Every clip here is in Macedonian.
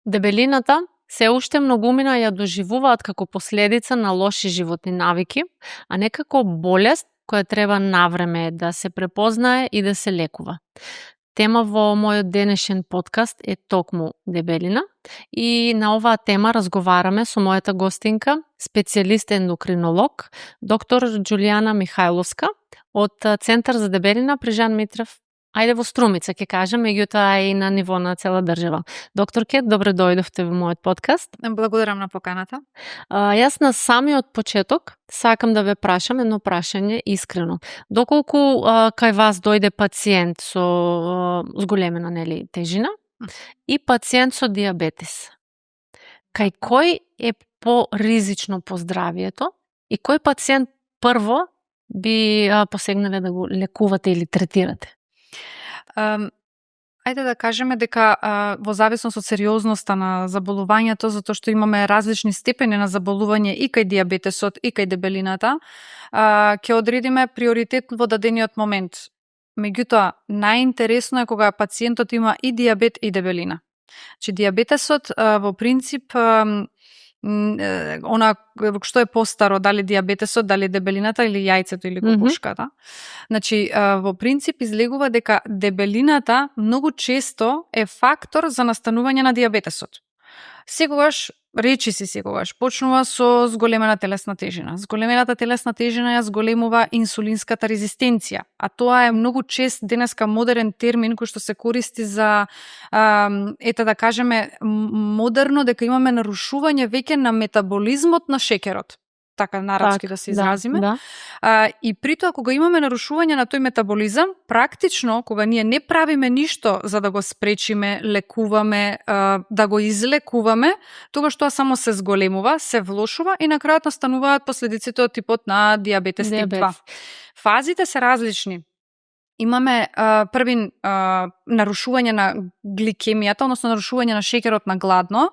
Дебелината се уште многумина ја доживуваат како последица на лоши животни навики, а не како болест која треба навреме да се препознае и да се лекува. Тема во мојот денешен подкаст е токму дебелина и на оваа тема разговараме со мојата гостинка, специјалист ендокринолог, доктор Џулијана Михајловска од Центар за дебелина при Жан Митрев. Ајде во Струмица, ќе кажам, меѓутоа и на ниво на цела држава. Докторке, добре дојдовте во мојот подкаст. Благодарам на поканата. Јас на самиот почеток сакам да ве прашам едно прашање искрено. Доколку кај вас дојде пациент со зголемена тежина и пациент со диабетес, кај кој е поризично по здравието и кој пациент прво би посегнале да го лекувате или третирате? Ајде да кажеме дека во зависност од сериозноста на заболувањето, затоа што имаме различни степени на заболување и кај диабетесот и кај дебелината, ќе одредиме приоритет во дадениот момент. Меѓутоа, најинтересно е кога пациентот има и диабет и дебелина. Че диабетесот во принцип она што е постаро, дали диабетесот, дали дебелината или јајцето или кокошката. Значи, во принцип излегува дека дебелината многу често е фактор за настанување на диабетесот. Секогаш почнува со зголемена телесна тежина. Зголемената телесна тежина ја зголемува инсулинската резистенција, а тоа е многу чест денеска модерен термин кој што се користи за да кажеме модерно дека имаме нарушување веќе на метаболизмот на шеќерот. Така нарадски да се изразиме. Да. И при тоа, кога имаме нарушување на тој метаболизам, практично, кога ние не правиме ништо за да го спречиме, лекуваме, да го излекуваме, тогаш тоа само се зголемува, се влошува и на крајот настануваат последиците од типот на диабетес тип 2. Фазите се различни. Имаме први нарушување на гликемијата, односно нарушување на шеќерот на гладно,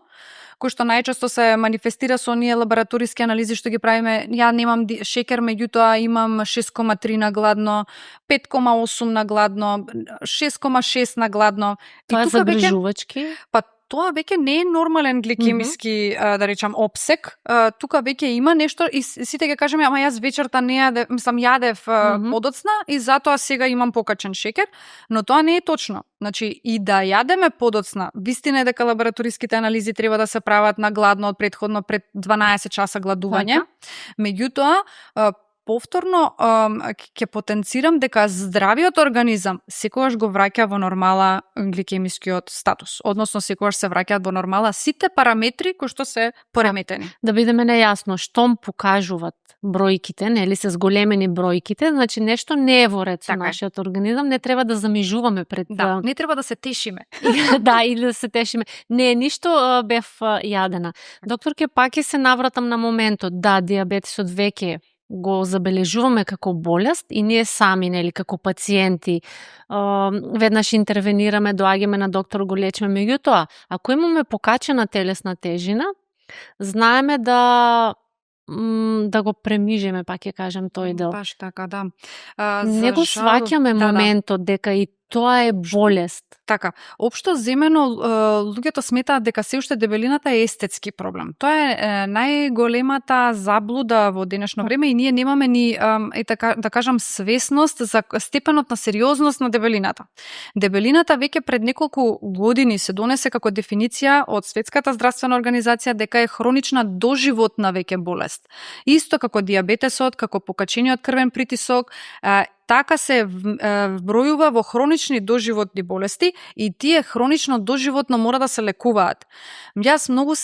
кој што најчесто се манифестира со оние лабораториски анализи што ги правиме. Ја немам шеќер, меѓутоа имам 6,3 на гладно, 5,8 на гладно, 6,6 на гладно. Тоа е загрижувачки? Па тоа веќе не е нормален гликемиски, да речам, опсек. Тука веќе има нешто и сите ќе кажеме, ама јас вечерта не јадев подоцна и затоа сега имам покачен шеќер, но тоа не е точно. Значи, и да јадеме подоцна, вистина е дека лабораториските анализи треба да се прават на гладно од предходно пред 12 часа гладување. Меѓутоа, повторно ќе потенцирам дека здравиот организам секогаш го враќа во нормала гликемискиот статус, односно секогаш се враќаат во нормала сите параметри кои што се пореметени. Да бидеме најасно, штом покажуваат бројките, нели се зголемени бројките, значи нешто не е во ред со нашиот организам, не треба да замижуваме пред не треба да се тешиме. Да, или да се тешиме. Не е ништо бев јадена. Докторке, пак ќе се навратам на моментот, да, диабетесот веќе го забележуваме како болест и ние сами, нели, како пациенти, веднаш интервенираме, доаѓаме на доктор, го лечиме. Меѓутоа, ако имаме покачена телесна тежина, знаеме да го премижеме, пак ќе кажем тој дел. Баш така, да. Не го сваќаме моментот дека и тоа е болест. Така, општо земено луѓето сметаат дека се уште дебелината е естетски проблем. Тоа е најголемата заблуда во денешно време и ние немаме ни да кажам свесност за степенот на сериозност на дебелината. Дебелината веќе пред неколку години се донесе како дефиниција од Светската здравствена организација дека е хронична доживотна веќе болест. Исто како диабетесот, како покачениот крвен притисок, така се вбројува во хронични доживотни болести и тие хронично доживотно мора да се лекуваат. Јас многу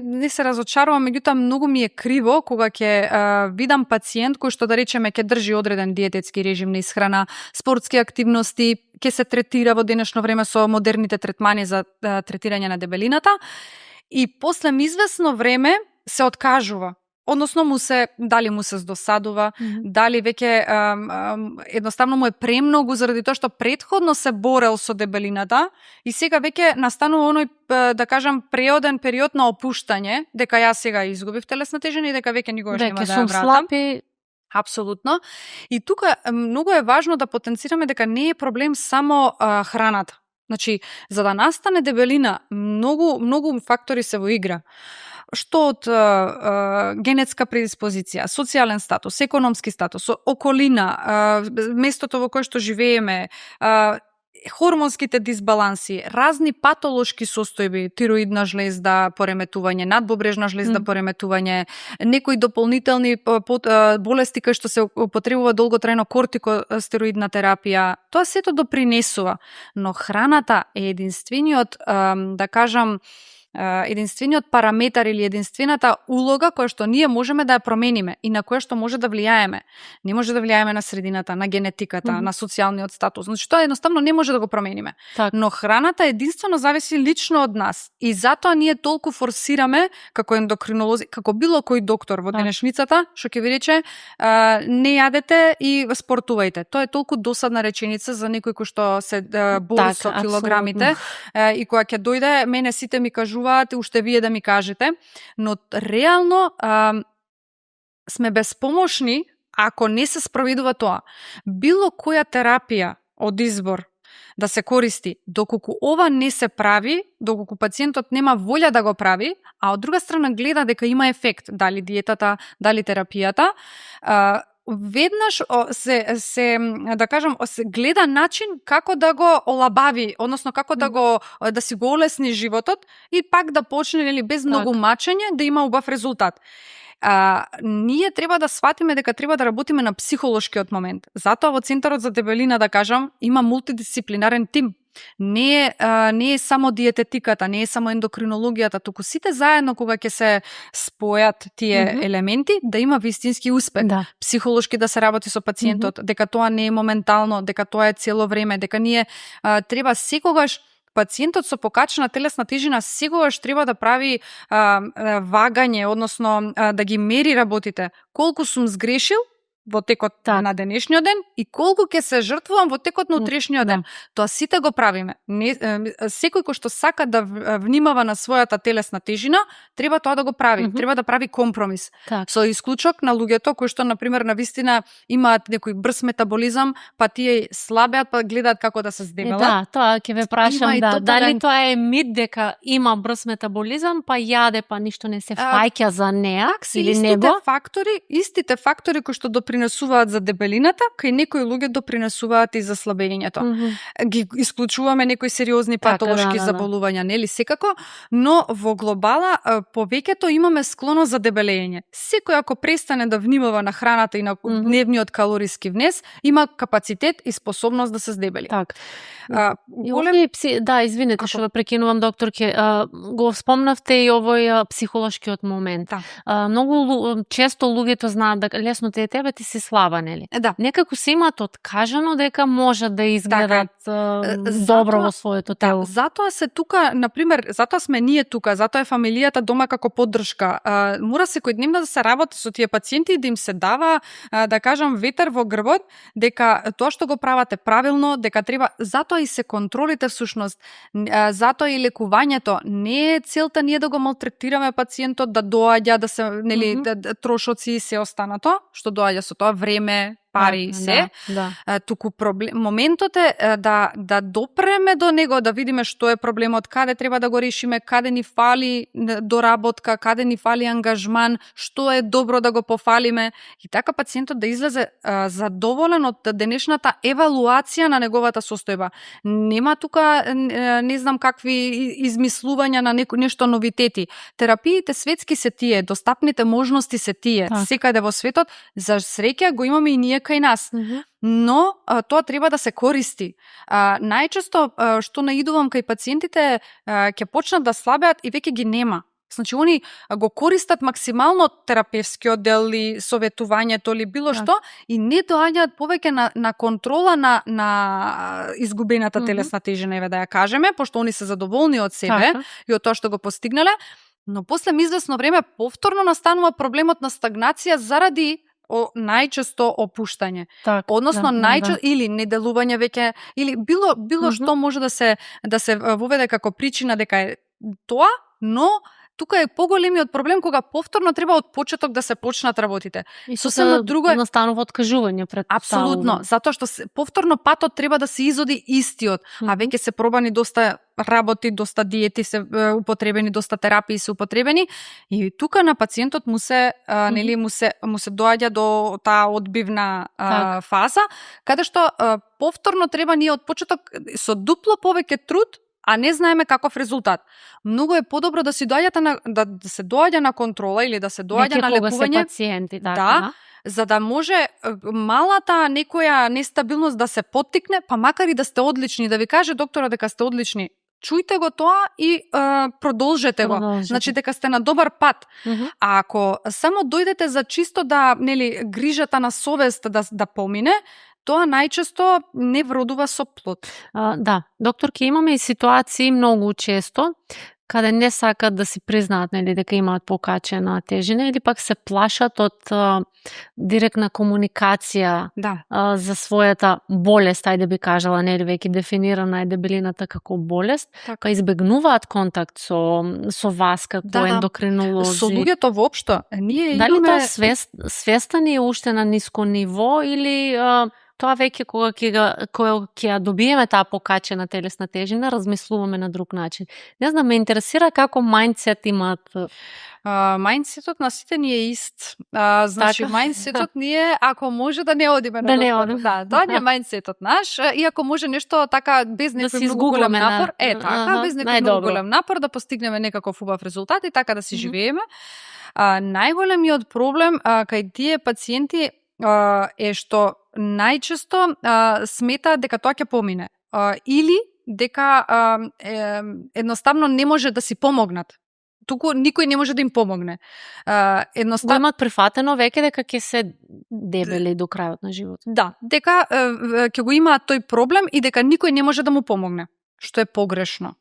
не се разочарувам, меѓутоа многу ми е криво кога ќе видам пациент кој што, да речеме, ќе држи одреден диететски режим на исхрана, спортски активности, ќе се третира во денешно време со модерните третмани за третирање на дебелината и после извесно време се откажува. Односно дали му се здосадува, дали веќе едноставно му е премногу заради тоа што претходно се борел со дебелината и сега веќе настанува оној, да кажам, преоден период на опуштање, дека јас сега изгубив телесна тежина и дека веќе никогаш нема да ја вратам. Апсолутно. И тука многу е важно да потенцираме дека не е проблем само храната. Значи, за да настане дебелина, многу фактори се во игра. Што од генетска предиспозиција, социјален статус, економски статус, околина, местото во кое што живееме, хормонските дисбаланси, разни патолошки состојби, тироидна жлезда, пореметување, надбобрежна жлезда, пореметување, некои дополнителни болести кои што се употребува долготрајно, кортикостероидна терапија, тоа сето допринесува, но храната е единствениот, да кажам, единствениот параметар или единствената улога која што ние можеме да ја промениме и на која што може да влијаеме. Не може да влијаеме на средината, на генетиката, на социјалниот статус. Значи тоа едноставно не може да го промениме. Так. Но храната единствено зависи лично од нас и затоа ние толку форсираме како ендокринолози, како било кој доктор во денешницата, што ќе ви рече не јадете и спортувајте. Тоа е толку досадна реченица за некој кој што се бори со килограмите и кога ќе дојде, мене сите ми кажуваат уште вие да ми кажете, но реално сме безпомошни ако не се спроведува тоа. Било која терапија од избор да се користи, доколку ова не се прави, доколку пациентот нема волја да го прави, а од друга страна гледа дека има ефект, дали диетата, дали терапијата, веднаш се да кажам се гледа начин како да го олабави, односно како да си го олесни животот и пак да почне, нели, без многу мачење да има убав резултат. Ние треба да сватиме дека треба да работиме на психолошкиот момент. Затоа во Центарот за дебелина, да кажам, има мултидисциплинарен тим. Не е само диететиката, не е само ендокринологијата, туку сите заедно кога ќе се спојат тие елементи, да има вистински успех. Да. Психолошки да се работи со пациентот, дека тоа не е моментално, дека тоа е цело време, дека ние треба секогаш пациентот со покачена телесна тежина секогаш треба да прави вагање, односно да ги мери работите. Колку сум сгрешил во текот на денешниот ден и колку ќе се жртвувам во текот на утрешниот ден. Тоа сите го правиме. Секој кој што сака да внимава на својата телесна тежина, треба тоа да го прави. Треба да прави компромис. Со исклучок на луѓето кои што, например, навистина имаат некој брз метаболизам, па тие слабеат, па гледаат како да се здебелат. Да, тоа ќе ве прашам, дали тоа е мит дека има брз метаболизам, па јаде, па ништо не се фаќа за неа или него? Истите фактори кои што допринесуваат за дебелината, кај некои луѓе допринесуваат и за слабењето. Ги исклучуваме некои сериозни патолошки заболувања, нели секако, но во глобала повеќето имаме склоност за дебелење. Секој ако престане да внимава на храната и на дневниот калориски внес, има капацитет и способност да се здебели. Извинете што ве прекинувам, докторке, го спомнавте и овој психолошкиот момент. Многу често луѓето знаат дека лесно те тебе ти си слаба, нели? Некако се имаат откажано дека можат да изгледат добро во своето тело. Затоа се тука, например, затоа сме ние тука, затоа е фамилијата дома како поддршка. Мора секојдневно да се работи со тие пациенти и да им се дава, да кажам, ветер во грбот, дека тоа што го прават е правилно, дека треба, затоа и се контролите всушност, затоа и лекувањето. Не е целта ние да го малтретираме пациентот, да доаѓа, да се, нели, трошоци и се останато, што доаѓа со тоа време, пари се. Туку моментот е да допреме до него, да видиме што е проблемот, каде треба да го решиме, каде ни фали доработка, каде ни фали ангажман, што е добро да го пофалиме и така пациентот да излезе задоволен од денешната евалуација на неговата состојба. Нема тука не знам какви измислувања на нешто новитети. Терапиите светски се тие, достапните можности се тие, секаде во светот. За среќа го имаме и ние кај нас. Но тоа треба да се користи. Најчесто што наидувам кај пациентите ќе почнат да слабеат и веќе ги нема. Значи, они го користат максимално терапевскиот дел и советувањето или било што и не доаѓаат повеќе на контрола на изгубената телесна тежина, еве да ја кажеме, пошто они се задоволни од себе и од тоа што го постигнале, но после извесно време повторно настанува проблемот на стагнација заради најчесто опуштање. Односно или неделување веќе или било што може да се воведе како причина дека е тоа, но тука е поголемиот проблем кога повторно треба од почеток да се почнат работите. И Сосема друго е настанува откажување пред апсолутно, затоа што повторно патот треба да се изоди истиот, а веќе се пробани доста работи, доста диети се употребени, доста терапии се употребени и тука на пациентот му се нели му се доаѓа до таа одбивна фаза, каде што повторно треба ние од почеток со дупло повеќе труд, а не знаеме каков резултат. Многу е подобро да се доаѓа на контрола или да се доаѓа на лекување. Пациенти, да, за да може малата некоја нестабилност да се поттикне, па макар и да сте одлични, да ви каже доктора дека сте одлични, чујте го тоа и продолжете го. Значи дека сте на добар пат. А ако само дојдете за чисто да, нели, грижата на совест да помине, тоа најчесто не вродува со плод. Да, докторки, имаме и ситуации многу често каде не сакат да си признаат, нели, дека имаат покачена тежина или пак се плашат од директна комуникација за својата болест, ајде би кажала, нели, веќе дефинирана е дебелината како болест, па избегнуваат контакт со вас како ендокринолози. Со луѓето воопшто. Ние дали тоа свестен е уште на ниско ниво или тоа веќе кога ќе добиеме таа покачена телесна тежина, размислуваме на друг начин. Не знам, ме интересира како мајндсет имаат. Мајндсетот на сите ни е ист. Значи, мајндсетот ни е, ако може да не одиме на доктор. Да, тоа не е мајндсетот наш, и ако може нешто така без некој многу голем напор, без некој многу голем напор да постигнеме некаков убав резултат и така да си живееме. Најголемиот проблем кај тие пациенти е што најчесто сметаат дека тоа ќе помине или дека едноставно не може да си помогнат. Туку никој не може да им помогне. Го имат прифатено веќе дека ќе се дебели до крајот на животот. Да, дека ќе го имаат тој проблем и дека никој не може да му помогне, што е погрешно.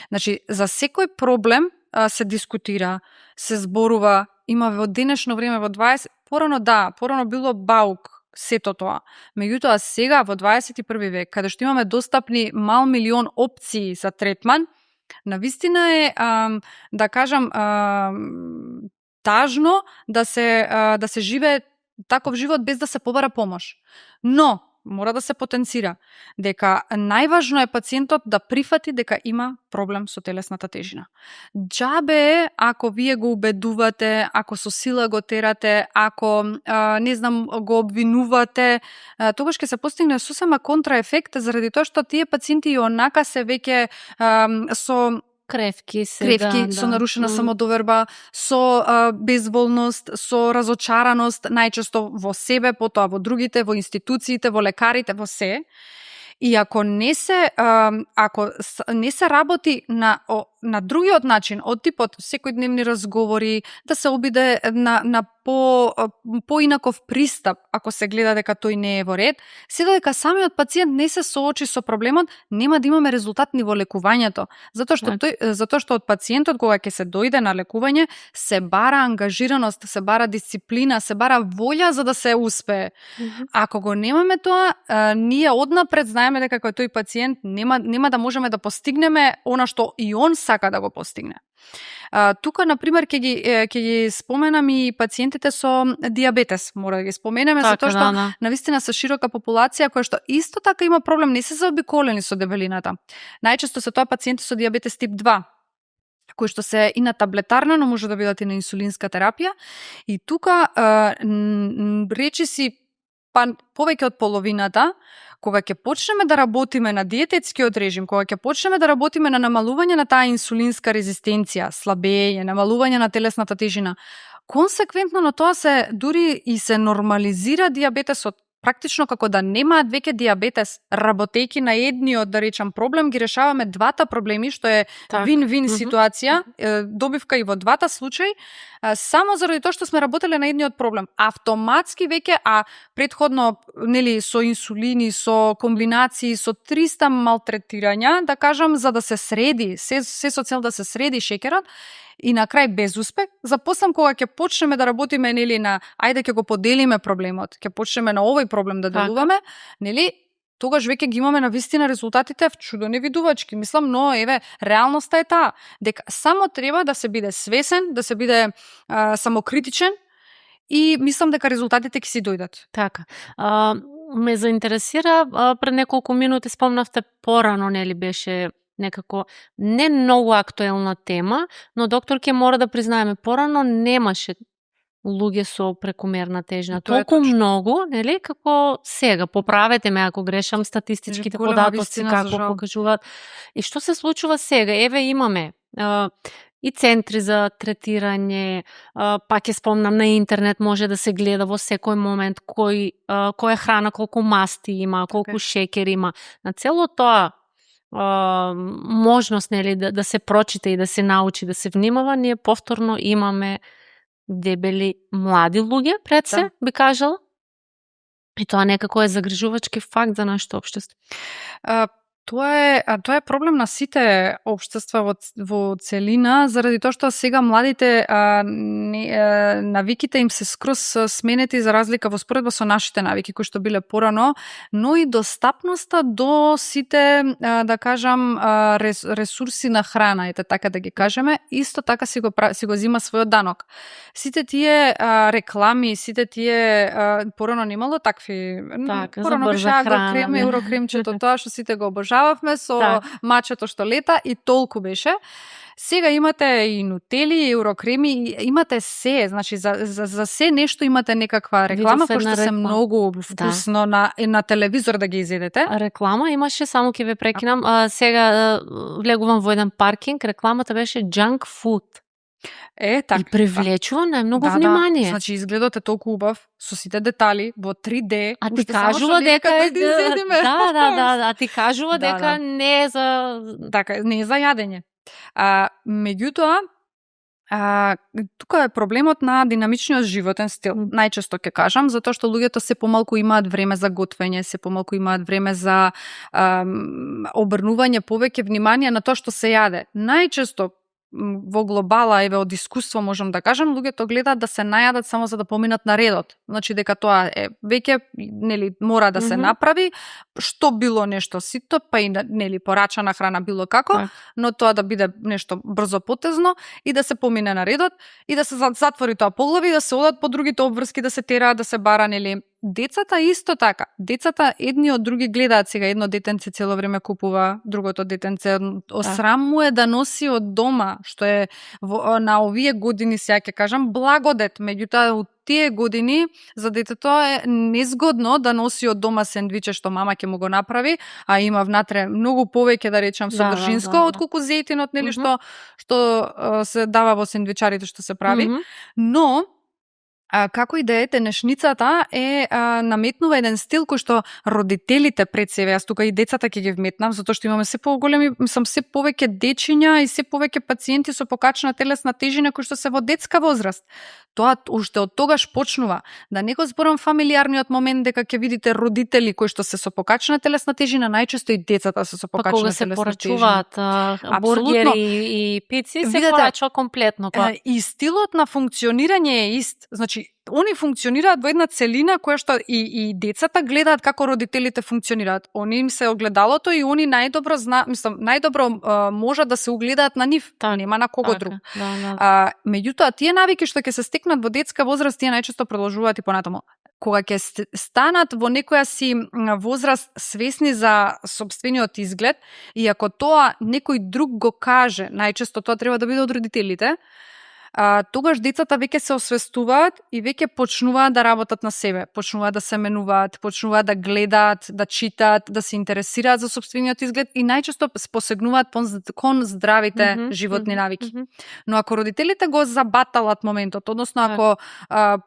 Значи, за секој проблем се дискутира, се зборува, има во денешно време во 20 порано било баук сето тоа. Меѓутоа сега во 21 век, каде што имаме достапни мал милион опции за третман, навистина е да кажам тажно да се живее таков живот без да се побара помош. Но мора да се потенцира дека најважно е пациентот да прифати дека има проблем со телесната тежина. Џабе е ако вие го убедувате, ако со сила го терате, ако не знам го обвинувате, тогаш ќе се постигне сосема контраефект заради тоа што тие пациенти и онака се веќе со кревки, со нарушена самодоверба, со безволност, со разочараност, најчесто во себе, потоа во другите, во институциите, во лекарите, во се. И ако не се работи на другиот начин, од типот секојдневни разговори, да се обиде на поинаков пристап, ако се гледа дека тој не е во ред, се додека самиот пациент не се соочи со проблемот, нема да имаме резултат ни во лекувањето. Затоа што од пациентот кога ќе се дојде на лекување, се бара ангажираност, се бара дисциплина, се бара волја за да се успее. Ако го немаме тоа, ние однапред знаеме дека кој тој пациент нема да можеме да постигнеме она што и он сака да го постигне. Тука, например, ќе ги споменам и пациентите со диабетес. Мора да ги споменеме, затоа што навистина се широка популација која што исто така има проблем, не се заобиколени со дебелината. Најчесто се тоа пациенти со диабетес тип 2, кои што се и на таблетарна, но може да бидат и на инсулинска терапија. И тука, речиси, повеќе од половината, кога ќе почнеме да работиме на диететскиот режим, кога ќе почнеме да работиме на намалување на таа инсулинска резистенција, слабење, намалување на телесната тежина, консеквентно на тоа се дури и се нормализира диабетесот. Практично како да немаат веќе диабетес, работејќи на едниот, да речам, проблем, ги решаваме двата проблеми, што е вин-вин ситуација, добивка и во двата случаи, само заради тоа што сме работеле на едниот проблем. Автоматски веќе, предходно, нели, со инсулини, со комбинации, со 300 малтретирања, да кажам, за да се среди, се со цел да се среди шеќерот, и на крај без успех, запослам кога ќе почнеме да работиме, нели, на ајде ќе го поделиме проблемот, ќе почнеме на овој проблем да делуваме, нели, тогаш веќе ги имаме на вистина резултатите чудо невидувачки. Мислам, но еве, реалноста е таа, дека само треба да се биде свесен, да се биде самокритичен и мислам дека резултатите ќе си дојдат. Така. Ме заинтересира, пред неколку минути спомнавте порано, нели беше некако не многу актуелна тема, но доктор ќе мора да признаеме, порано немаше луѓе со прекомерна тежина. Толку многу, нели, како сега. Поправете ме ако грешам, статистичките податоци како покажуваат. И што се случува сега? Еве имаме и центри за третирање, пак ќе спомнам, на интернет може да се гледа во секој момент која храна, колку масти има, колку шекер има. На цело тоа можност, нели, да се прочита и да се научи, да се внимава, ние повторно имаме дебели млади луѓе пред се, би кажала. И тоа некако е загрижувачки факт за нашето општество. Тоа е проблем на сите општества во целина, заради тоа што сега младите навиките им се скроз сменети за разлика во споредба со нашите навики кои што биле порано, но и достапноста до сите, да кажам, ресурси на храна, ете така да ги кажеме, исто така си го зима својот данок. Сите тие реклами, сите тие порано немало такви, порано беше агрокрем, еврокремчето, тоа што сите го обожававме со мачето што лета и толку беше. Сега имате и нутели, и еврокреми, имате се, значи за се нешто имате некаква реклама, пошто се многу вкусно на телевизор да ги изедете. Реклама имаше, само ќе ве прекинам, сега влегувам во еден паркинг, рекламата беше junk food. Така. И привлечува најмногу внимание. Да. Значи изгледот е толку убав, со сите детали, во 3D. А ти кажува дека е... Да, ти кажува дека не е за... Така, не е за јадење. Меѓутоа, тука е проблемот на динамичниот животен стил. Најчесто ќе кажам, затоа што луѓето се помалку имаат време за готвење, се помалку имаат време за обрнување повеќе внимание на тоа што се јаде. Најчесто во глобала, еве, од искуство можам да кажам, луѓето гледаат да се најадат само за да поминат на редот. Значи дека тоа е веќе, нели, мора да се направи, што било нешто ситно, па и, нели, порачана храна било како, но тоа да биде нешто брзо потезно и да се помине на редот и да се затвори тоа поглави и да се одат по другите обврски, да се тераат, да се бара, нели. Децата исто така. Децата едни од други гледаат, сега едно детенце цело време купува, другото детенце осрам му е да носи од дома, што е на овие години, сега ќе кажам, благодет. Меѓутоа, од тие години за детето е незгодно да носи од дома сендвиче што мама ќе му го направи, а има внатре многу повеќе, да речам, содржинско отколку зејтинот, нели, што се дава во сендвичарите што се прави. Но како и да е, денешницата е наметнува еден стил кој што родителите пред себе, јас тука и децата ќе ги вметнам, затоа што имаме се поголеми, мислам, се повеќе дечиња и се повеќе пациенти со покачена телесна тежина кои што се во детска возраст. Тоа уште од тогаш почнува. Да не го зборам фамилиарниот момент дека ќе видите родители кои што се со покачена телесна тежина, најчесто и децата се со покачена телесна тежина. Кога се порачуваат бургери и пици, се порачува комплетно. И стилот на функционирање е ист. Значи, они функционираат во една целина која што и децата гледаат како родителите функционираат. Они им се огледалото и они најдобро најдобро можат да се угледаат на нив, нема на кого друг. Меѓутоа, тие навики што ќе се стекнат во детска возраст, тие најчесто продолжуваат и понатаму. Кога ќе станат во некоја си возраст свесни за сопствениот изглед, и ако тоа некој друг го каже, најчесто тоа треба да биде од родителите, тогаш децата веќе се освестуваат и веќе почнуваат да работат на себе, почнуваат да се менуваат, почнуваат да гледаат, да читаат, да се интересираат за сопствениот изглед и најчесто посегнуваат кон здравите животни навики. Но ако родителите го забаталат моментот, односно ако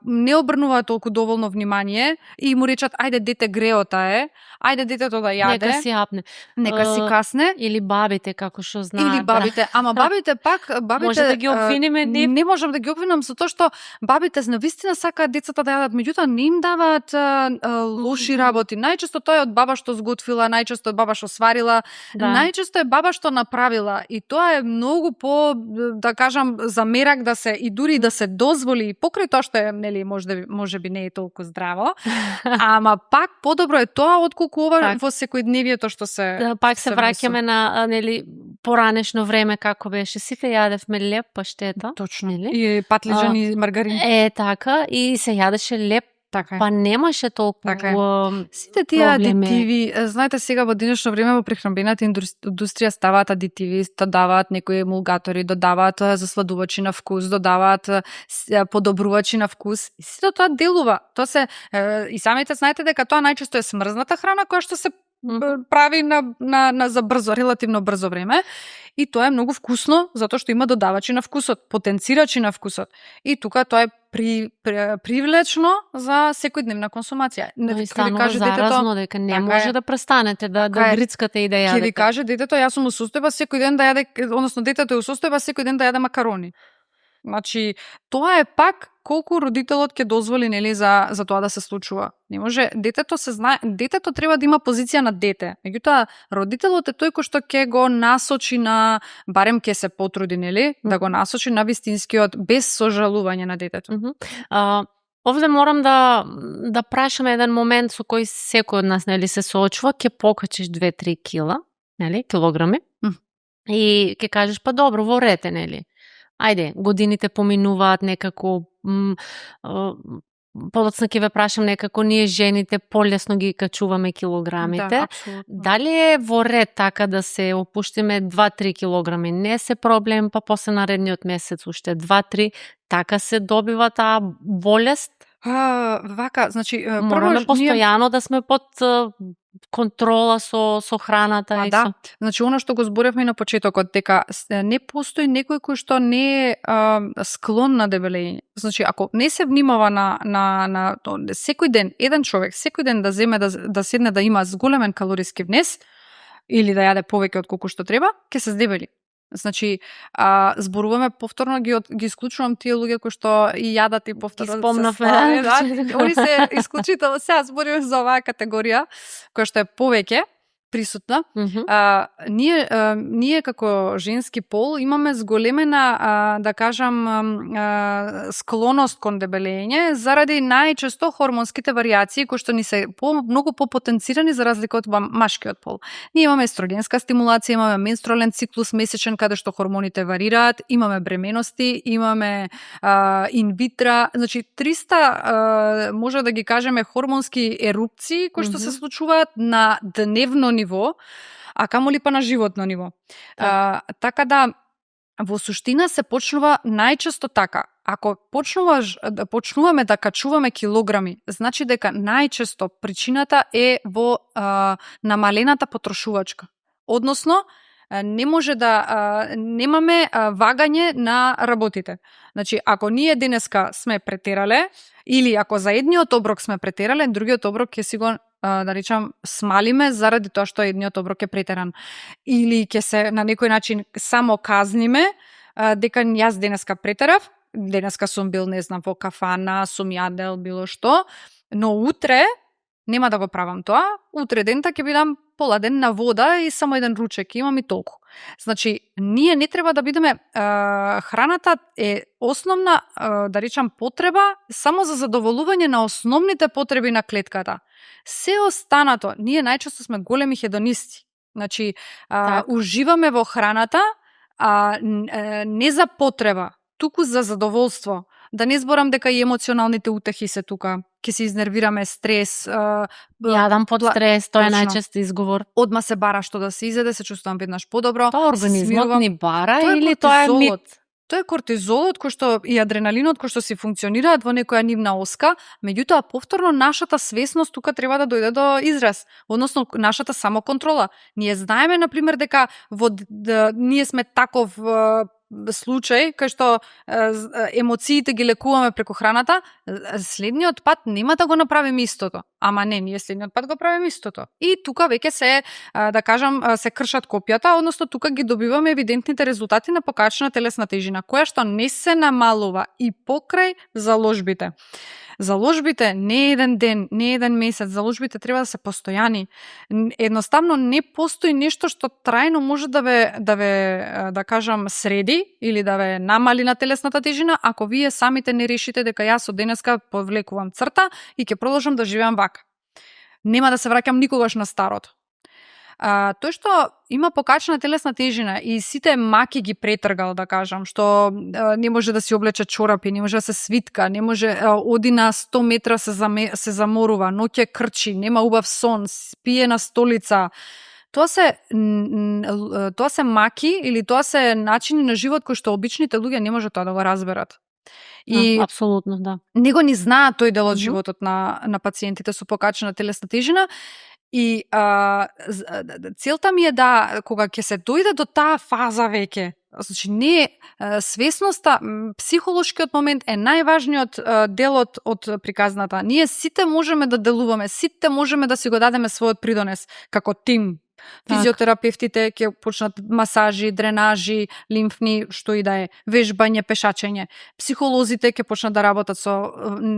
не обрнуваат толку доволно внимание и му речат ајде дете греота е, ајде детето да јаде, нека си апне, нека си касне, или бабите како што знаат. Или бабите, ама бабите пак, може да ги обвиниме нив не можам да ги обвинам со тоа што бабите навистина сакаат децата да јадат, меѓутоа не им даваат лоши работи. Најчесто тоа е од баба што сготвила, најчесто е баба што сварила, најчесто е баба што направила, и тоа е многу по, да кажам, за мерак да се и дури да се дозволи, и покрај тоа што е, нели, можеби не е толку здраво, ама пак подобро е тоа отколку ова во секојдневието што се пак се враќаме на, нели, поранешно време како беше, сите јадевме леп, паштета. Точно. Нели? И патлиџан и маргарин. Така, и се јадеше леп. Така е. Па немаше толку сите тие адитиви, знаете, сега во денешно време во прехранбената индустрија ставаат адитиви, додаваат некои емулгатори, додаваат засладувачи на вкус, додаваат подобрувачи на вкус. И сето тоа делува. Тоа се и самите знаете дека тоа најчесто е смрзната храна која што се прави за брзо, релативно брзо време, и тоа е многу вкусно затоа што има додавачи на вкусот, потенцирачи на вкусот. И тука тоа е привлечно за секојдневна консумација. Но и станува заразно дека не може да престанете да грицкате и да јадете. Ќе ви каже детето, јас сум у состојба секој ден да јаде, односно детето е у состојба секој ден да јаде макарони. Значи, тоа е пак колку родителот ќе дозволи, нели, за тоа да се случува. Не може, детето треба да има позиција на дете. Меѓутоа, родителот е тој кој што ќе го насочи на, барем ќе се потруди, нели, да го насочи на вистинскиот, без сожалување на детето. Овде морам да прашам еден момент со кој секој од нас, нели, се соочува, ќе покачиш 2-3 кила, нели, килограми, и ќе кажеш, па добро, во рете, нели. Ајде, годините поминуваат некако, подоцна ќе ве прашам, некако ние жените полесно ги качуваме килограмите. Да, апсолутно. Дали е во ред така да се опуштиме 2-3 килограми? Не се проблем, па после наредниот месец уште 2-3, така се добива таа болест? Вака, значи, мораме постојано да сме под контрола со храната. Да, значи оно што го зборевме на почетокот, дека не постои некој кој што не е склон на дебелење. Значи, ако не се внимава на секој ден, еден човек, секој ден да земе да седне да има зголемен калориски внес, или да јаде повеќе од колку што треба, ќе се здебели. Значи, зборуваме повторно, ги исклучувам тие луѓе кои што и јадат и повторно спомнавме. Они се исклучително, сега збориме за оваа категорија која што е повеќе присутна. Ние како женски пол имаме зголемена, да кажам, склоност кон дебелење заради најчесто хормонските варијации кои што ни се многу попотенцирани за разлика од машкиот пол. Ние имаме естрогенска стимулација, имаме менструален циклус месечен каде што хормоните варираат, имаме бременности, имаме инвитра, значи 300 може да ги кажеме хормонски ерупции кои што се случуваат на дневно ниво, а камоли па на животно ниво. Така да, во суштина се почнува најчесто така. Ако почнуваме да качуваме килограми, значи дека најчесто причината е во намалената потрошувачка. Односно, не може да немаме вагање на работите. Значи, ако ние денеска сме претерале, или ако за едниот оброк сме претерале, другиот оброк ќе си го да речам, смалиме заради тоа што едниот оброк е претеран. Или ќе се на некој начин само казниме дека јас денеска претерав, денеска сум бил, не знам, во кафана, сум јадел, било што, но утре нема да го правам тоа, утре дента ќе бидам пола ден на вода и само еден ручек имам и толку. Значи, ние не треба да бидеме, храната е основна, да речам, потреба само за задоволување на основните потреби на клетката. Се останато, ние најчесто сме големи хедонисти. Значи, уживаме во храната, не за потреба, туку за задоволство. Да не зборам дека и емоционалните утехи се тука. Ќе се изнервираме, стрес. Јадам под стрес, тоа е најчест изговор. Одма се бара што да се изеде, се чувствувам веднаш подобро. Тоа организмот ни бара или тоа е мит? Тоа е кортизолот кој што и адреналинот кој што си функционираат во некоја нивна оска, меѓутоа повторно нашата свесност тука треба да дојде до израз, односно нашата самоконтрола. Ние знаеме на пример дека ние сме таков случај кај што емоциите ги лекуваме преку храната, следниот пат нема да го направиме истото. Ама не, ние следниот пат го правиме истото. И тука веќе се, да кажам, се кршат копјата, односно тука ги добиваме евидентните резултати на покачена телесна тежина, која што не се намалува и покрај заложбите. Заложбите не е еден ден, не е еден месец, заложбите треба да се постојани. Едноставно не постои нешто што трајно може да кажам среди или да ве намали на телесната тежина, ако вие самите не решите дека јас од денеска повлекувам црта и ќе продолжам да живеам вака. Нема да се враќам никогаш на старото. Тој што има покачена телесна тежина и сите маки ги претргал, да кажам, што не може да си облече чорапи, не може да се свитка, не може оди на 100 метра се заморува, ноќе крчи, нема убав сон, спие на столица. Тоа се маки или тоа се начини на живот кои што обичните луѓе не може тоа да го разберат. И апсолутно, да. Него ни знаат тој дел од животот на пациентите со покачена телесна тежина. И целта ми е да, кога ќе се дојде до таа фаза веќе, значи не свесноста, психолошкиот момент е најважниот дел од приказната. Ние сите можеме да делуваме, сите можеме да си го дадеме својот придонес како тим. Физиотерапевтите ќе почнат масажи, дренажи, лимфни, што и да е, вежбање, пешачење. Психолозите ќе почнат да работат со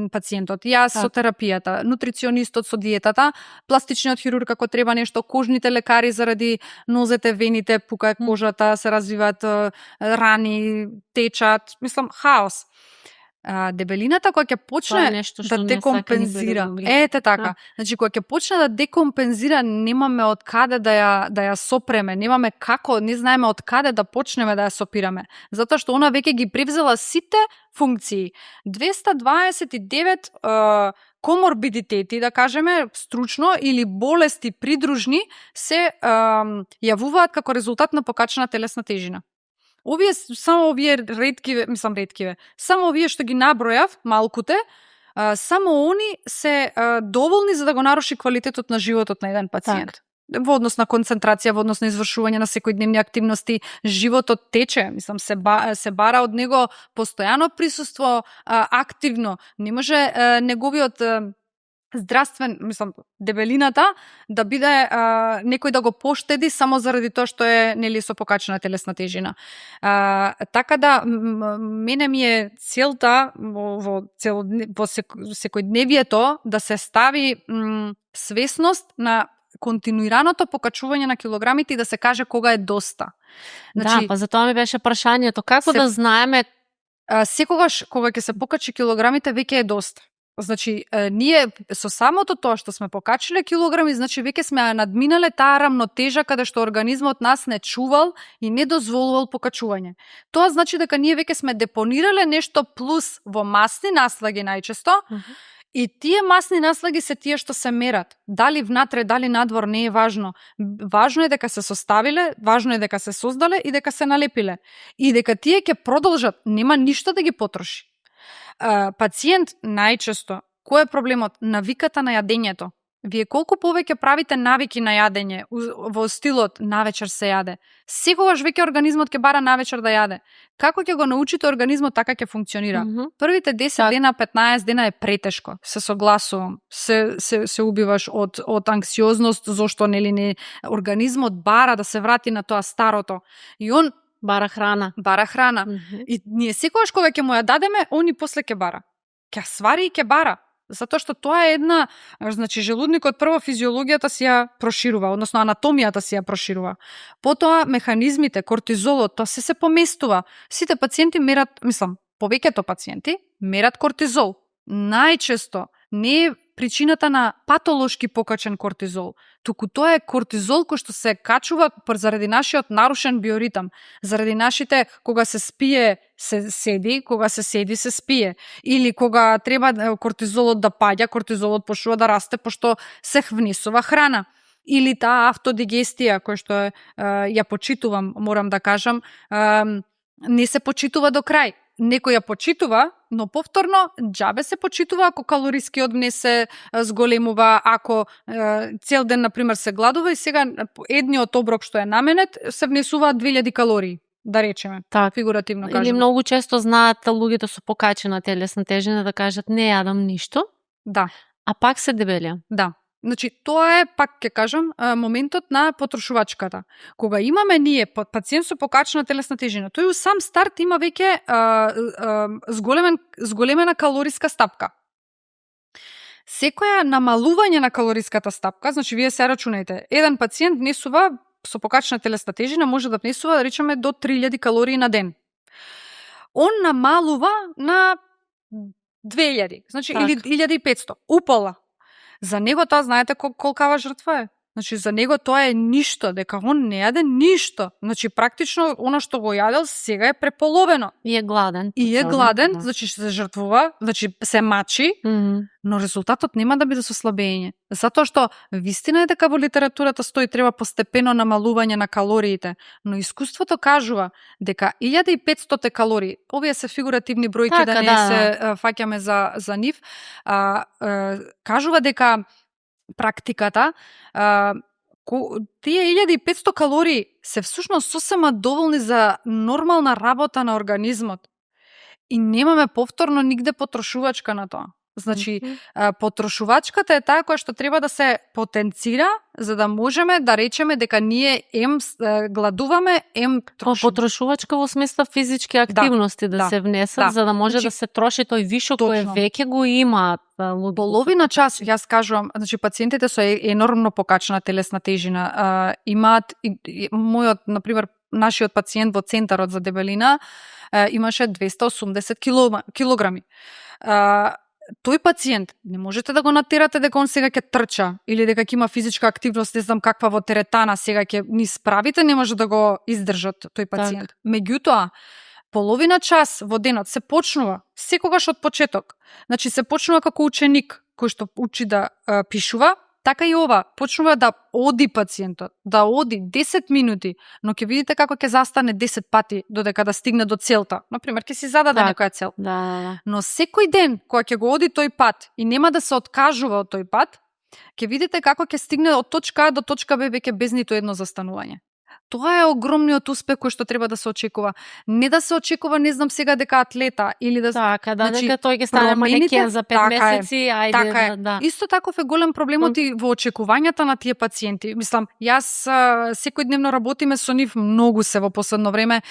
пациентот, јас со терапијата, нутриционистот со диетата, пластичниот хирург ако треба нешто, кожните лекари заради нозете, вените, пука кожата, се развиваат рани, течат, мислам, хаос. Дебелината која ќе почне да декомпензира. Ете така. Значи која ќе почне да декомпензира, немаме од каде да ја сопреме, немаме како, не знаеме од каде да почнеме да ја сопираме. Затоа што она веќе ги превзела сите функции. 229 коморбидитети, да кажеме, стручно, или болести придружни се јавуваат како резултат на покачена телесна тежина. Само овие само овие што ги набројав, малкуте, само они се доволни за да го наруши квалитетот на животот на еден пациент. Во однос на концентрација, во однос на извршување на секојдневни активности, животот тече, се бара од него постојано присуство, активно. Не може неговиот здравствен, дебелината да биде некој да го поштеди само заради тоа што е нели со покачена телесна тежина. Така да мене ми е целта во секојдневието да се стави свесност на континуираното покачување на килограмите и да се каже кога е доста. Значи, па затоа ми беше прашањето, како да знаеме секогаш кога ќе се покачи килограмите веќе е доста. Значи, ние со самото тоа што сме покачиле килограми, значи веќе сме надминале таа рамнотежа каде што организмот нас не чувал и не дозволувал покачување. Тоа значи дека ние веќе сме депонирале нешто плюс во масни наслаги најчесто, и тие масни наслаги се тие што се мерат. Дали внатре, дали надвор, не е важно. Важно е дека се составиле, важно е дека се создале и дека се налепиле. И дека тие ќе продолжат, нема ништо да ги потроши. Пациент најчесто, кој е проблемот? Навиката на јадењето. Вие колку повеќе правите навики на јадење во стилот навечер се јаде, секогаш веќе организмот ќе бара навечер да јаде. Како ќе го научите организмот, така ќе функционира. Првите 10 дена, 15 дена е претешко. Се согласувам. Се убиваш од анксиозност, зошто не организмот бара да се врати на тоа старото. И он бара храна. И ние секогаш кога ќе му ја дадеме, он и после ќе бара. Ќе свари и ќе бара. Затоа што тоа е една, значи желудникот прво физиологијата си ја проширува, односно анатомијата си ја проширува. Потоа механизмите, кортизолот, тоа се поместува. Сите пациенти мерат, повеќето пациенти мерат кортизол. Најчесто не е причината на патолошки покачен кортизол, туку тоа е кортизол кој што се качува заради нашиот нарушен биоритам, заради нашите кога се спие се седи, кога се седи се спие, или кога треба кортизолот да паѓа, кортизолот почнува да расте пошто се внесува храна. Или таа автодигестија која што ја почитувам, морам да кажам, не се почитува до крај. Некој ја почитува, но повторно џабе се почитува ако калорискиот внес се зголемува, ако цел ден, например, се гладува и сега едниот оброк што е наменет се внесуваат 2000 калории. да речеме, така. фигуративно Или кажано. многу често знаат луѓето со покачена телесна тежина да кажат не јадам ништо, Да, а пак се дебелија. да. Значи, тоа е, пак ќе кажам, моментот на потрошувачката. Кога имаме ние пациент со покачена телесна тежина, тој у сам старт има веќе зголемена калориска стапка. Секоја намалување на калориската стапка, значи вие се рачунајте, еден пациент внесува со покачена телесна тежина може да внесува, да речеме, до 3000 калории на ден. Он намалува на 2000, значи Така. или 1500, упола. За него тоа знаете колкава жртва е? Значи за него тоа е ништо, дека он не јаде ништо. Значи практично она што го јадел сега е преполовено. И е гладен. И е цело, гладен, да. значи се жртвува, значи се мачи, но резултатот нема да биде со слабење. Затоа што вистина е дека во литературата стои треба постепено намалување на калориите, но искуството кажува дека 1500 калории, овие се фигуративни бројки Така, да не да. се фаќаме за нив, кажува дека практиката тие 1500 калории се всушност сосема доволни за нормална работа на организмот. И немаме повторно нигде потрошувачка на тоа. Значи, потрошувачката е таа која што треба да се потенцира за да можеме да речеме дека ние гладуваме, Потрошувачка во смисла физички активности да се внесат, за да може значи, да се троши тој вишок кој точно. веќе го имаат. Половина час, јас кажувам, значи пациентите со енормно покачена телесна тежина имаат, мојот, например, нашиот пациент во центарот за дебелина имаше 280 килограми. Тој пациент не можете да го натерате дека он сега ќе трча или дека ќе има физичка активност, не знам каква во теретана, сега ќе ни справите, не може да го издржат тој пациент. Так. Меѓутоа, половина час во денот се почнува секогаш од почеток. Значи се почнува како ученик кој што учи да пишува, така и ова, почнува да оди пациентот, да оди 10 минути, но ќе видите како ќе застане 10 пати додека да стигне до целта. Например, ќе си зададе некоја цел. Да. Но секој ден кога ќе го оди тој пат и нема да се откажува од тој пат, ќе видите како ќе стигне од точка А до точка Б веќе без ниту едно застанување. Тоа е огромниот успех кој што треба да се очекува. Не да се очекува, не знам сега дека атлета или да Така, да, значи, дека тој ќе стане манекен за 5 месеци, ајде така е. да. Исто таков е голем проблемот и во очекувањата на тие пациенти. Мислам, јас секојдневно работиме со нив, многу се во последно време,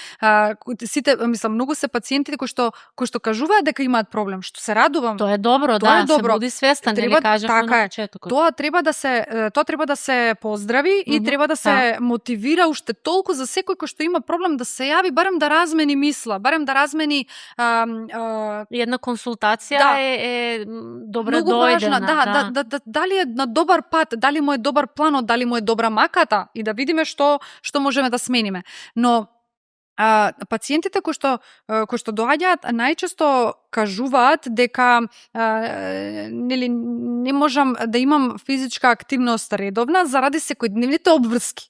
сите, мислам, многу се пациентите кои што кажуваат дека имаат проблем, што се радувам. Тоа е добро, Тоа е добро. се буди свестен, Треба, нели кажавме така на е. почетокот. Тоа треба да се поздрави и треба да се мотивира уште толку за секој кој што има проблем да се јави, барем да размени мисла, барем да размени една консултација е добре многу дојдена. важна, дали е на добар пат, дали му е добар планот, дали му е добра маката и да видиме што можеме да смениме. Но пациентите кои што доаѓаат најчесто кажуваат дека нели не можам да имам физичка активност редовна заради секојдневните обврски.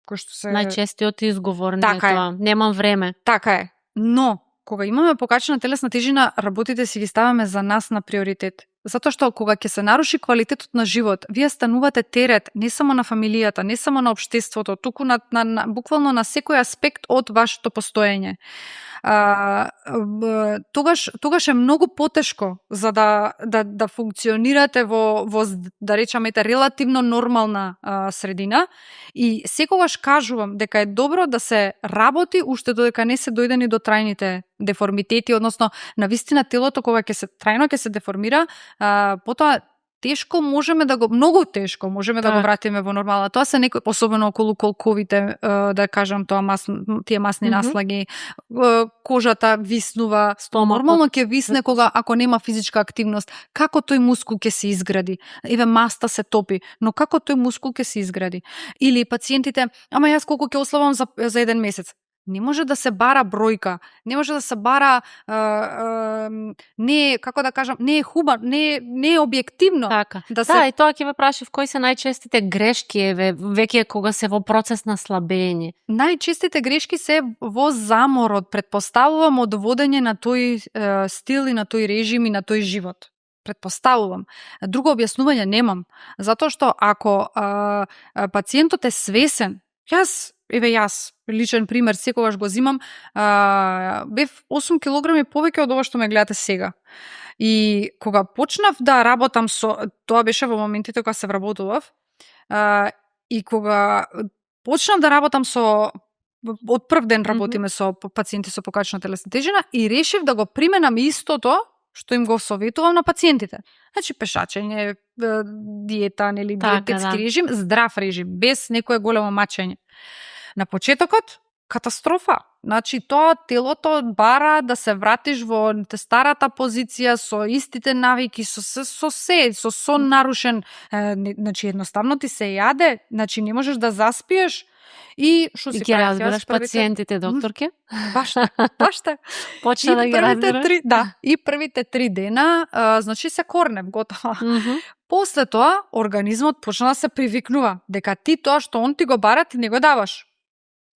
Кој што се најчестиот изговор не така е тоа. Немам време. Така е. Но кога имаме покачена телесна тежина, работите си ги ставаме за нас на приоритет. Затоа што кога ќе се наруши квалитетот на живот, вие станувате терет не само на фамилијата, не само на општеството, туку на буквално на секој аспект од вашето постоење. Тогаш е многу потешко за да функционирате во да речеме релативно нормална средина и секогаш кажувам дека е добро да се работи уште додека не се дојде ни до трајните деформитети, односно на вистина телото кога трајно ќе се деформира, потоа тешко можеме да го да го вратиме во нормала. Тоа се некои особено околу колковите, да кажам тоа тие масни наслаги, кожата виснува, нормално ќе висне кога ако нема физичка активност. Како тој мускул ќе се изгради? Еве маста се топи, но како тој мускул ќе се изгради? Или пациентите, ама јас колку ќе ослабам за еден месец? Не може да се бара бројка, не може да се бара не, како да кажам, не е хубаво, не е објективно. Така. И тоа ќе ве прашав кои се најчестите грешки веќе кога се во процес на слабење. Најчестите грешки се во заморот, претпоставувам од водење на тој стил и на тој режим и на тој живот. Претпоставувам. Друго објаснување немам, затоа што ако пациентот е свесен, јас еве јас, личен пример, секогаш го зимам, бев 8 килограми повеќе од ова што ме гледате сега. И кога почнав да работам тоа беше во моментите кога се вработував, и кога почнав да работам од прв ден работиме со пациенти со покачена телесна тежина и решив да го применам истото што им го советувам на пациентите. Значи пешачење, диета, нели, диететски режим, здрав режим, без некое големо мачење. На почетокот катастрофа. Значи тоа телото бара да се вратиш во старата позиција со истите навики, со сон нарушен, значи едноставно ти се јаде, значи не можеш да заспиеш. И што си ги разбираш пациентите, докторке? Баш така. Почна да ги разбираш? И првите 3 дена, значи се корнев, готово. После тоа, организмот почна да се привикнува, дека ти тоа што он ти го бара, ти не го даваш.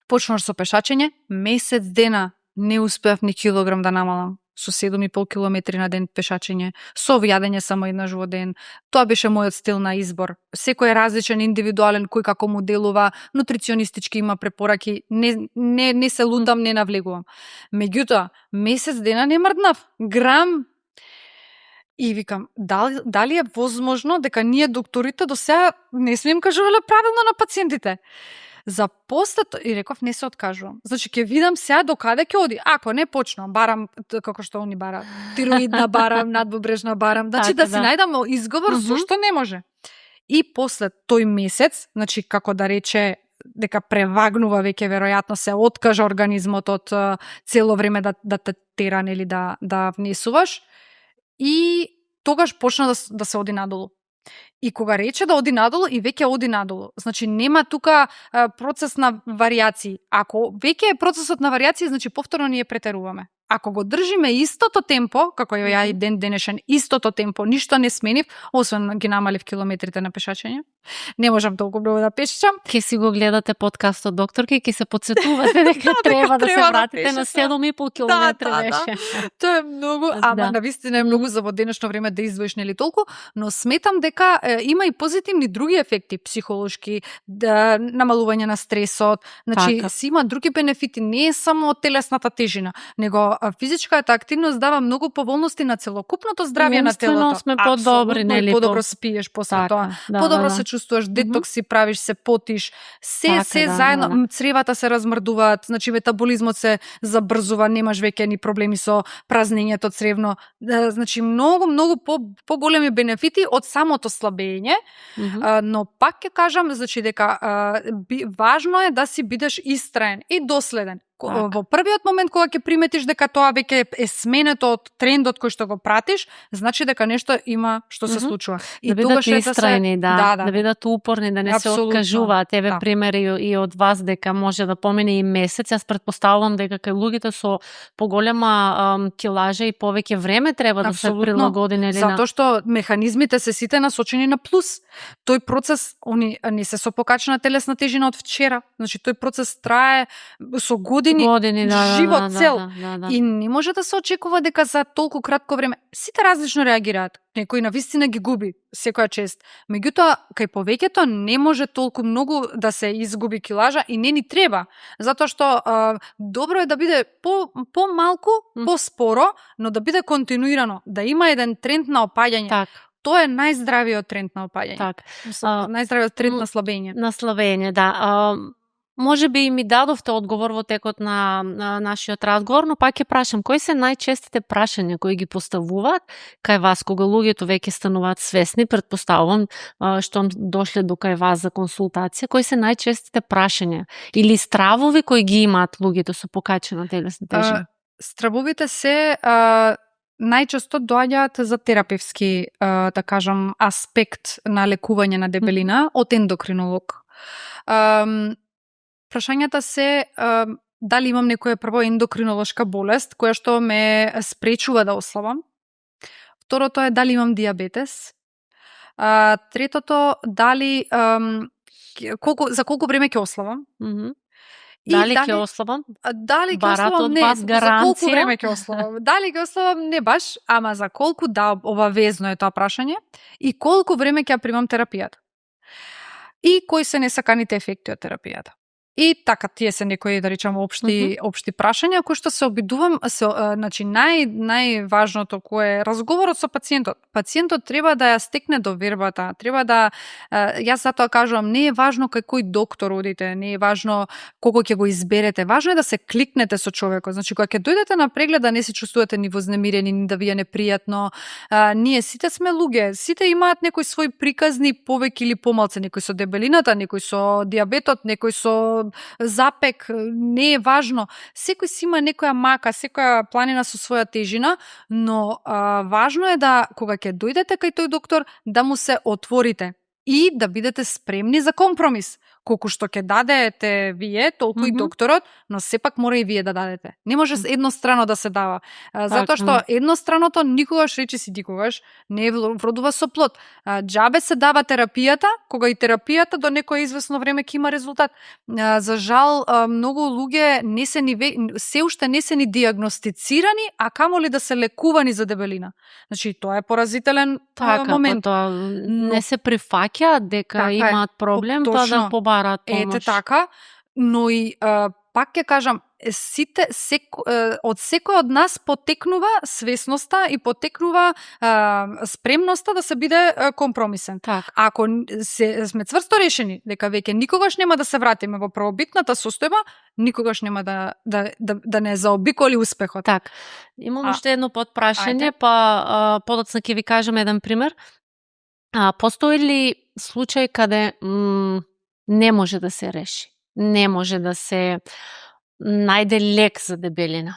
Почнаш со пешачење, месец дена не успеав ни килограм да намалам. Со 7,5 километри на ден пешачење, со јадење само еднаш во ден. Тоа беше мојот стил на избор. Секој е различен, индивидуален, кој како му делува, нутриционистички има препораки, не се лутам, не навлегувам. Меѓутоа, месец дена не мрднав, грам. И викам, дали е возможно дека ние докторите до сега не сме им кажувале правилно на пациентите? За после и реков не се откажувам. Значи ќе видам сега докаде ќе оди. Ако не почнам, барам како што они бараат. Тироидна барам, надбобрежна барам. Значи да си најдам изговор зошто не може. И после тој месец, значи како да рече дека превагнува веќе веројатно се откажа организмот од цело време да те тера или да внесуваш. И тогаш почна да се оди надолу. И кога рече да оди надолу, и веќе оди надолу. Значи нема тука процес на варијации. Ако веќе е процесот на варијации, значи повторно ние претеруваме. Ако го држиме истото темпо, како ја и ден денешен, истото темпо, ништо не сменив, освен ги намалив километрите на пешачење. Не можам толку многу да пешачам. Ке си го гледате подкастот, докторки, и ке се подсетувате дека треба да се вратите на 7,5 километри беше. Тоа е многу, ама навистина е многу за во денешно време да издвоиш нели толку, но сметам дека има и позитивни други ефекти, психолошки, намалување на стресот, значи си има други бенефити, не е само телесната тежина, него физичката активност дава многу поволности на целокупното здравје на телото. Мислено сме подобри, нели? Подобро спиеш после тоа. Подобро се чувствуваш, детокс си правиш, се потиш, се заедно, цревата се размрдуваат, значи метаболизмот се забрзува, немаш веќе ни проблеми со празнењето цревно. Значи многу поголеми бенефити од самото слабење, но пак ќе кажам, значи дека важно е да си бидеш истраен и доследен. Во првиот момент кога ќе приметиш дека тоа веќе е сменето од трендот кој што го пратиш, значи дека нешто има што се случува. И да бидат истраени, да бидат упорни, да не се откажуваат. Еве примери и од вас дека може да помине и месец. Јас претпоставувам дека кај луѓето со поголема килажа и повеќе време треба да се прилагоди, нели? Затоа што механизмите се сите насочени на плюс. Тој процес не се со покачена телесна тежина од вчера. Значи тој процес трае со години, живот цел. И не може да се очекува дека за толку кратко време сите различно реагираат. Некој навистина ги губи секоја чест. Меѓутоа, кај повеќето не може толку многу да се изгуби килажа и не ни треба. Затоа што добро е да биде по-малку, по-споро, но да биде континуирано, да има еден тренд на опаѓање. Тоа е најздравиот тренд на опаѓање. Најздравиот тренд на слабење. На слабење, да. Може би и ми дадовте одговор во текот на нашиот разговор, но пак ќе прашам, кои се најчестите прашања кои ги поставуваат кај вас кога луѓето веќе стануваат свесни, претпоставувам, што дошле до кај вас за консултација, кои се најчестите прашања или стравови кои ги имаат луѓето со покачена телесна тежина? Стравовите се најчесто доаѓаат за терапевски, да кажам, аспект на лекување на дебелина од ендокринолог. Прашањата се дали имам некоја прво ендокринолошка болест која што ме спречува да ослабам. Второто е дали имам диабетес. Третото дали за колку време ќе ослабам. Дали ќе ослабам? Дали ќе ослабам? Не, за колку време ќе ослабам? Дали ќе ослабам? Не баш, ама за колку, да, обавезно е тоа прашање. И колку време ќе примам терапијата. И кои се несаканите ефекти од терапијата. И така, тие се некои, да речам, општи прашања, кои што се обидувам, значи, најважното кое е разговорот со пациентот. Пациентот треба да ја стекне довербата, треба да, јас затоа кажувам, не е важно кај кој доктор одите, не е важно колку ќе го изберете, важно е да се кликнете со човекот. Значи, кога ќе дојдете на преглед, да не се чувствувате ни вознемирени, ни да ви е непријатно, ние сите сме луѓе, сите имаат некои своји приказни повеќе или помалце, некој со дебелината, некој со диабетот, некој со запек, не е важно. Секој си има некоја мака, секоја планина со своја тежина, но важно е да, кога ќе дојдете кај тој доктор, да му се отворите и да бидете спремни за компромис. Колку што ќе дадете вие, толку и докторот, но сепак мора и вие да дадете. Не може еднострано да се дава. Затоа што едностраното никогаш, речи си никогаш, не вродува со плод. Џабе се дава терапијата, кога и терапијата до некое известно време ќе има резултат. За жал, многу луѓе се уште не се ни диагностицирани, а камоли да се лекувани за дебелина. Значи, тоа е поразителен момент. Тоа не се прифаќаат дека имаат проблем, па да побарат помош. Ете така, но и пак ќе кажам, од секој од нас потекнува свесноста и потекнува спремноста да се биде компромисен. Так. Ако сме цврсто решени дека веќе никогаш нема да се вратиме во првобитната состојба, никогаш нема да не заобиколи успехот. Так. Имам уште едно подпрашање, па подоцна ќе ви кажам еден пример. Постои ли случај каде не може да се реши? Не може да се најде лек за дебелина?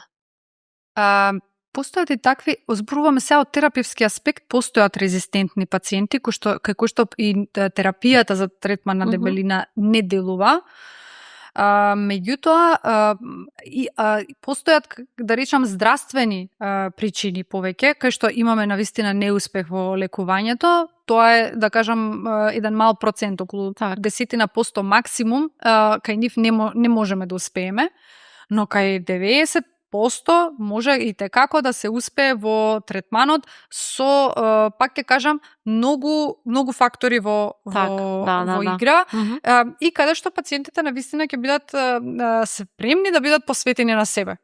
Постојат и такви, зборуваме се од терапевски аспект, постојат резистентни пациенти кај кои што и терапијата за третман на дебелина не делува. Меѓутоа, постојат, да речам, здравствени причини повеќе, кај што имаме навистина неуспех во лекувањето. Тоа е, да кажам, еден мал процент, околу 10% максимум, кај нив не можеме да успееме, но кај 90% може и текако да се успее во третманот со, пак ќе кажам, многу фактори во игра, и каде што пациентите навистина ќе бидат спремни да бидат посветени на себе.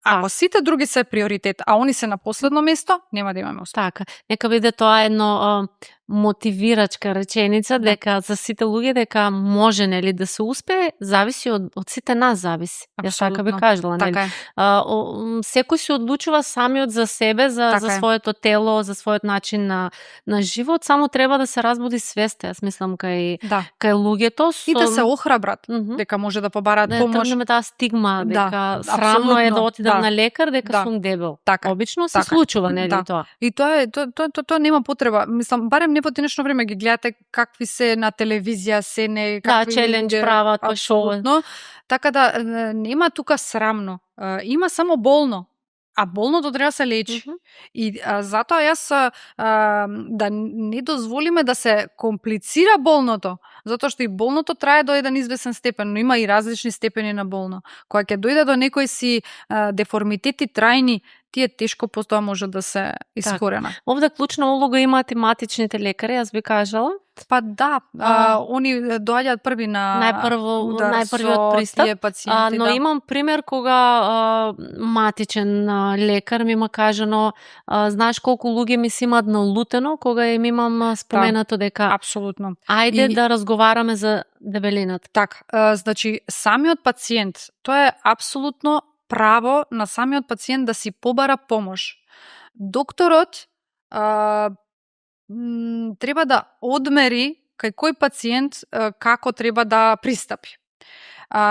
Ако сите други се приоритет, а они се на последно место, нема да имаме успех. Така, нека биде тоа едно мотивирачка реченица, дека за сите луѓе дека може, нели, да се успее, зависи од сите нас зависи. Јас така би кажала, нели. Секој се одлучува самиот за себе, за своето тело, за својот начин на живот, само треба да се разбуди свеста, јас мислам, кај луѓето. И да се охрабрат, дека може да побараат помош. Да тргнеме таа стигма, дека срамно е да отидам на лекар, дека сум дебел. Обично се случува, нели, тоа. И тоа нема потреба. Мислам, барем не во денешно време ги гледате какви се на телевизија, се не какви челендж прават, па шоу. Така да нема тука срамно. Има само болно. А болното треба да се лечи. И затоа јас да не дозволиме да се комплицира болното, затоа што и болното трае до еден известен степен, но има и различни степени на болно. Кога ќе дојде до некои си деформитети трајни, тие тешко потоа може да се искорена. Овде клучна улога имаат и матичните лекари, јас би кажала. Па да, они доаѓаат први на најпрвиот пристап, пациенти, но имам пример кога матичен лекар ми кажано, знаеш колку луѓе ми се имаат налутено кога им имам споменато дека апсолутно. Ајде да разговараме за дебелината. Така, значи самиот пациент, тоа е апсолутно право на самиот пациент да си побара помош. Докторот треба да одмери кај кој пациент како треба да пристапи.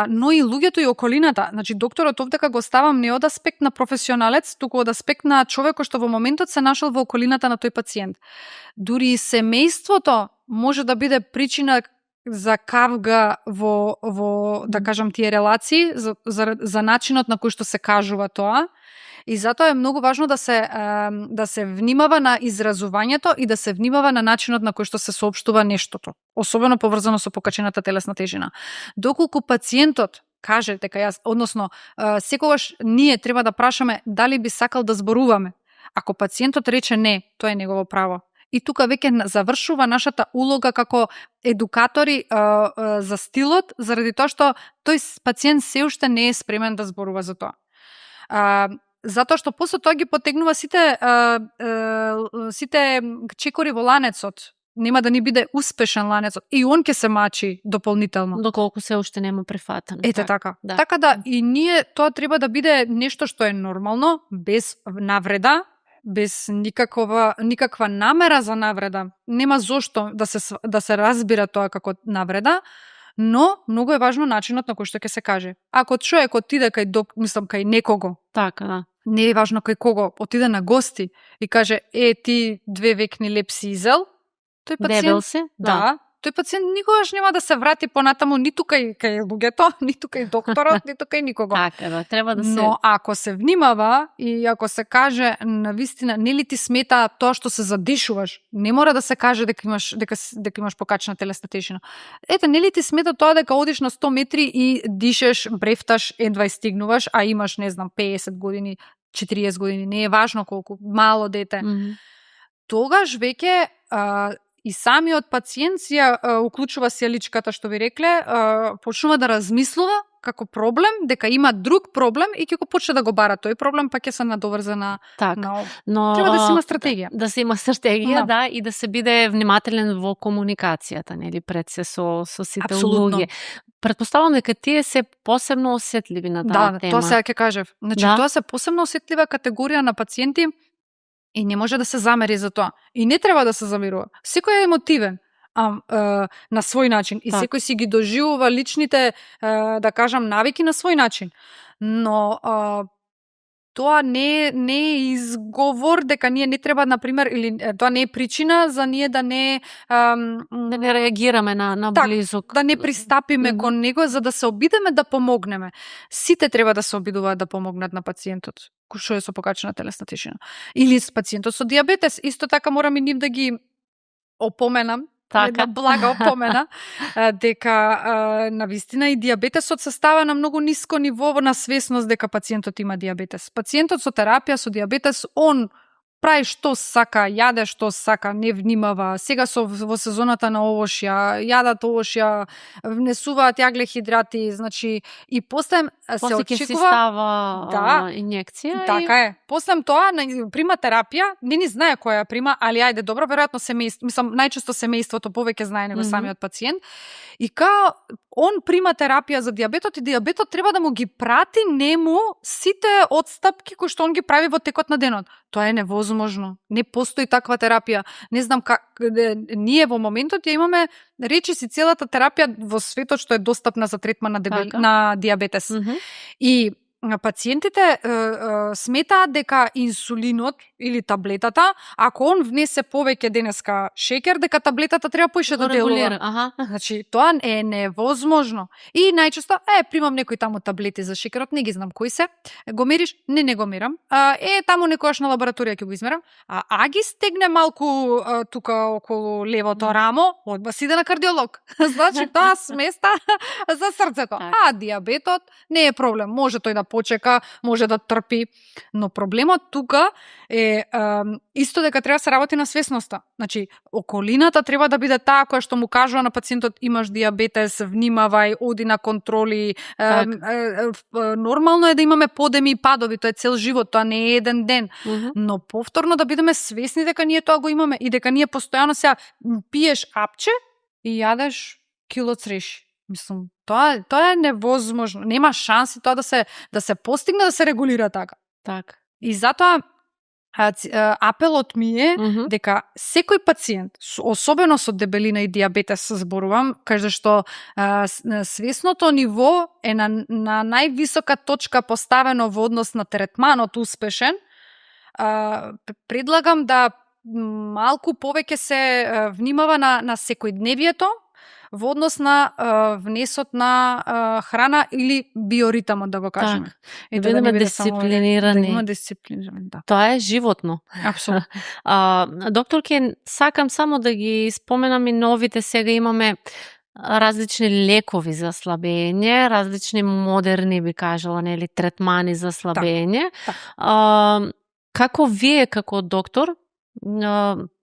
Но и луѓето и околината, значи докторот овдека го ставам не од аспект на професионалец, туку од аспект на човекот што во моментот се нашол во околината на тој пациент. Дури и семејството може да биде причина за кавга во да кажам тие релации, за начинот на кој што се кажува тоа. И затоа е многу важно да се внимава на изразувањето и да се внимава на начинот на кој што се соопштува нештото, особено поврзано со покачената телесна тежина. Доколку пациентот каже дека односно секогаш ние треба да прашаме дали би сакал да зборуваме. Ако пациентот рече не, тоа е негово право. и тука веќе завршува нашата улога како едукатори за стилот, заради тоа што тој пациент се уште не е спремен да зборува за тоа. Затоа што после тоа ги потегнува сите чекори во ланецот. Нема да ни биде успешен ланецот. И он ќе се мачи дополнително. Доколку се уште нема прифатено. Ете така. Да. Така да и ние тоа треба да биде нешто што е нормално, без навреда, без никаква намера за навреда. Нема зошто да се разбира тоа како навреда, но многу е важно начинот на кој што ќе се каже. Ако човек отиде кај некого, така да. Не е важно кај кого, отиде на гости и каже ти 2 векни леп си изел, тој пациент, дебел се? Да. Тој пациент никогаш нема да се врати понатаму ниту кај луѓето, ниту кај докторот, ниту кај никого. Така да, треба да се... Но ако се внимава и ако се каже навистина, нели ти смета тоа што се задишуваш, не мора да се каже дека имаш покачена телесна тежина. Ете, нели ти смета тоа дека одиш на 100 метри и дишеш, брефташ, едва стигнуваш, а имаш, не знам, 50 години, 40 години, не е важно колку, мало дете. Тогаш веќе и самиот пациент уклучува сијаличката, што ви рекле, почнува да размислува како проблем, дека има друг проблем и ќе го почне да го бара тој проблем, па ќе се надоврзе на но треба да се има стратегија. Да се има стратегија, да, и да се биде внимателен во комуникацијата, нели, пред се со сите луѓе. Претпоставувам дека тие се посебно осетливи на таа тема. Да, тоа сега ќе кажев. Значи, тоа се посебно осетлива категорија на пациенти и не може да се замери за тоа. И не треба да се замерува. Секој е емотивен на свој начин и секој си ги доживува личните, да кажам, навики на свој начин. Но тоа не е изговор дека ние не треба, например, или тоа не е причина за ние да не реагираме на близок. Да не пристапиме кон него за да се обидеме да помогнеме. Сите треба да се обидуваат да помогнат на пациентот што е со покачена телесна тежина. Или с пациентот со диабетес. Исто така морам и нив да ги опоменам, една блага опомена, дека навистина и диабетесот се става на многу ниско ниво на свесност дека пациентот има диабетес. Пациентот со терапија со диабетес, он прави што сака, јаде што сака, не внимава. Сега во сезоната на овошја, јадат овошја, внесуваат јаглехидрати, значи и после се очекува ќе си става инјекција. Така е. После тоа прима терапија, не ни знае која ја прима, али ајде добро, веројатно семејство, мислам најчесто семејството повеќе знае него самиот пациент. И он прима терапија за диабетот и диабетот треба да му ги прати нему сите отстапки кои што он ги прави во текот на денот. Тоа е невозможно. Не постои таква терапија. Не знам ние во моментот ја имаме речиси целата терапија во светот што е достапна за третман на диабетес. И пациентите сметаат дека инсулинот или таблетата, ако он внесе повеќе денеска шеќер, дека таблетата треба поише да делува. Значи, тоа е невозможно. И најчесто, примам некои таму таблети за шеќерот, не ги знам кои се. Го мериш? Не го мерам. Таму некојаш на лабораторија ќе го измерам. Ги стегне малку тука околу левото рамо, одма си иде на кардиолог. Значи, тоа сместа за срцето. Диабетот не е проблем. Може тој да почека, може да трпи, но проблемот тука е исто дека треба да се работи на свесноста. Значи, околината треба да биде таа која што му кажува на пациентот имаш диабетес, внимавај, оди на контроли. Нормално е да имаме подеми и падови, тоа е цел живот, тоа не е еден ден. Но повторно да бидеме свесни дека ние тоа го имаме и дека ние постојано сега пиеш апче и јадеш кило цреши. Мислам, тоа е невозможно. Нема шанси тоа да се постигне, да се регулира така. Така. И затоа апелот ми е дека секој пациент, особено со дебелина и диабетес зборувам, каже што свесното ниво е на највисока точка поставено во однос на третманот успешен, предлагам да малку повеќе се внимава на секојдневието во однос на внесот на храна или биоритамот, да го кажеме. Да бидеме дисциплинирани. Да има дисциплинирани, да. Тоа е животно. Апсолутно. Докторке, сакам само да ги споменам и новите, сега имаме различни лекови за слабење, различни модерни, би кажала, нели, третмани за слабење. Како вие, како доктор,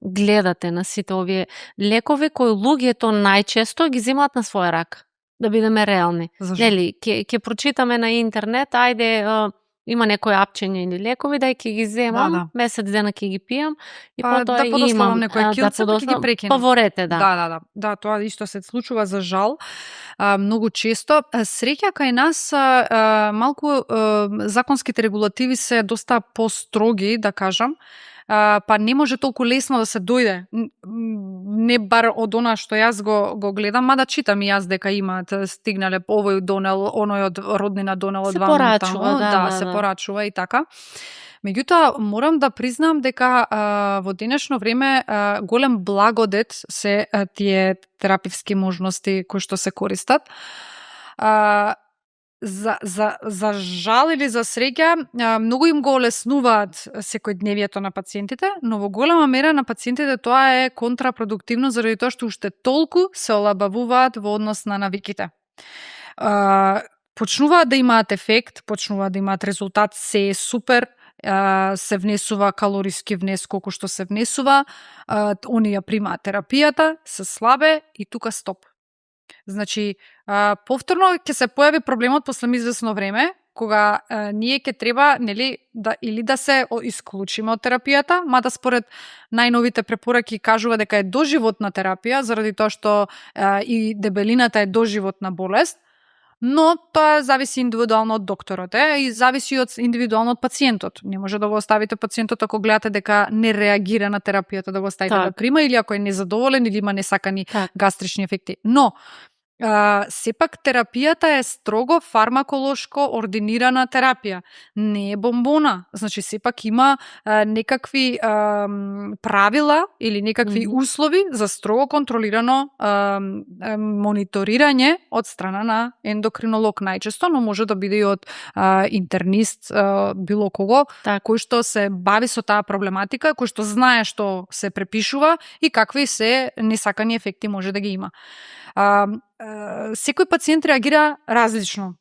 гледате на сите овие лекови кои луѓето најчесто ги земаат на своја рака? Да бидеме реални. Зашто? Нели, ќе прочитаме на интернет, ајде, има некои апчења или лекови, дај ќе ги земам, месец дена ќе ги пијам и потоа да подоставам имам некој килце, па ќе ги прекинам. Поворете, да. Да, тоа исто се случува за жал. Многу често. Среќа кај нас малку законските регулативи се доста построги, да кажам, па не може толку лесно да се дојде. Не бар од она што јас го гледам, мада читам и јас дека имаат стигнале овој донел, оној од роднина донел од ваму таму, се порачува и така. Меѓутоа, морам да признам дека во денешно време голем благодет се тие терапевски можности кои што се користат. За жал или за среќа, многу им го олеснуваат секојдневието на пациентите, но во голема мера на пациентите тоа е контрапродуктивно заради тоа што уште толку се олабавуваат во однос на навиките. Почнуваат да имаат ефект, почнуваат да имаат резултат, се е супер, се внесува калориски внес колку што се внесува, они ја примаат терапијата, се слабе и тука стоп. Значи, повторно ќе се појави проблемот после извесно време, кога ние ќе треба, нели, или да се исклучиме од терапијата, мада според најновите препораки кажува дека е доживотна терапија, заради тоа што и дебелината е доживотна болест, но тоа зависи индивидуално од докторот и зависи индивидуално од пациентот. Не може да го оставите пациентот ако гледате дека не реагира на терапијата, да го оставите да прима, или ако е незадоволен или има несакани гастрични ефекти. Но сепак терапијата е строго фармаколошко ординирана терапија. Не е бомбона. Значи, сепак има некакви правила или некакви услови за строго контролирано мониторирање од страна на ендокринолог најчесто, но може да биде и од интернист, било кого, кој што се бави со таа проблематика, кој што знае што се препишува и какви се несакани ефекти може да ги има. Секој пациент реагира различно.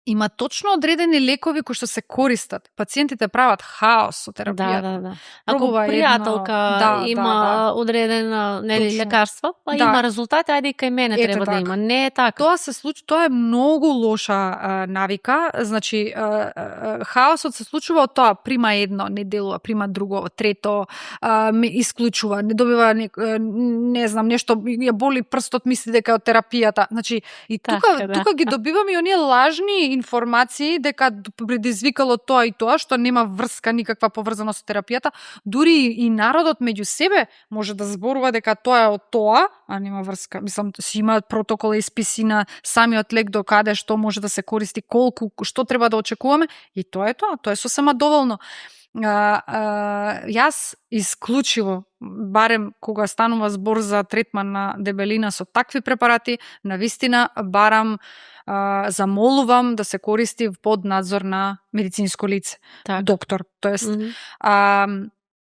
Има точно одредени лекови кои што се користат. Пациентите прават хаос со терапијата. Да. Ако пријателка има одредено лекарство, па има резултати, ајде и кај мене треба да има. Не е така. Тоа се случува, тоа е многу лоша навика. Значи, хаосот се случува од тоа, прима едно, не делува, прима друго, трето, исклучува, не добива не знам, нешто ја боли прстот, мисли дека е од терапијата. Значи, и тука ги добиваме и оние лажни информации дека предизвикало тоа и тоа, што нема врска никаква поврзана со терапијата. Дури и народот меѓу себе може да зборува дека тоа е од тоа, а нема врска. Мислам, си имаат протокол и списина самиот лек до каде што може да се користи, колку, што треба да очекуваме, и тоа е сосема доволно. Јас исклучиво, барем кога станува збор за третман на дебелина со такви препарати, навистина барам, замолувам да се користи под надзор на медицинско лице, доктор, тоест.